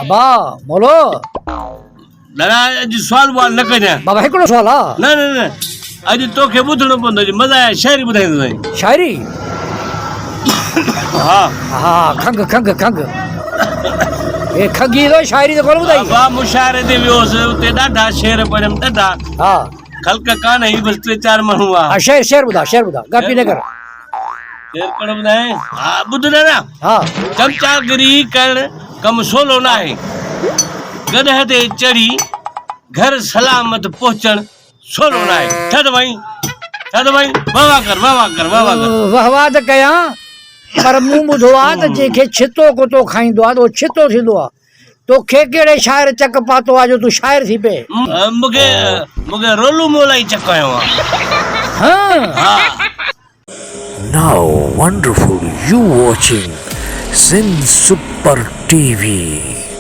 ابا مولو. دادا اڄ سوال وال نه ڪجان. بابا هڪڙو سوال آ. نه نه نه اڄ توکي ٻڌڻو پوندو اڄ مزا آيا شاعري ٻڌائيندو سائين. شاعري؟ ها. ها کنگهه کنگهه کنگهه. هي کنگهي ٿو شاعري ته ڪونه ٻڌائي. بابا مشاعري تي ويو هوس اتي ڏاڍا شعر پڙهيم ڏاڍا. ها. خلق ڪانه هئي بس ٽي چار ماڻهو هئا. ها شعر شعر ٻڌاء شعر ٻڌاء گپي نه ڪر. شعر ڪهڙو ٻڌايان؟ ها ٻڌ دادا. ها. چمچاگري ڪرڻ ڪم سولو ناهي. گڏهه تي چڙهي گهر سلامت پهچڻ سولو ناهي. ڇا ٿو ڀائين؟ ڇا ٿو ڀائين؟ واه واه ڪر واه واه ڪر واه واه ڪر. واه واه ته ڪيان پر مون ٻڌو آ ته جنهن کي ڇتو ڪتو کائيندو آ ته اهو ڇتو ٿيندو آ. توکي ڪهڙي شاعر چڪ پاتو آ جو تون شاعر ٿي پئين؟ مونکي مونکي رولو مولائي چڪ هنيو آ. ها. ها. Now wonderful you watching Sindh Super TV.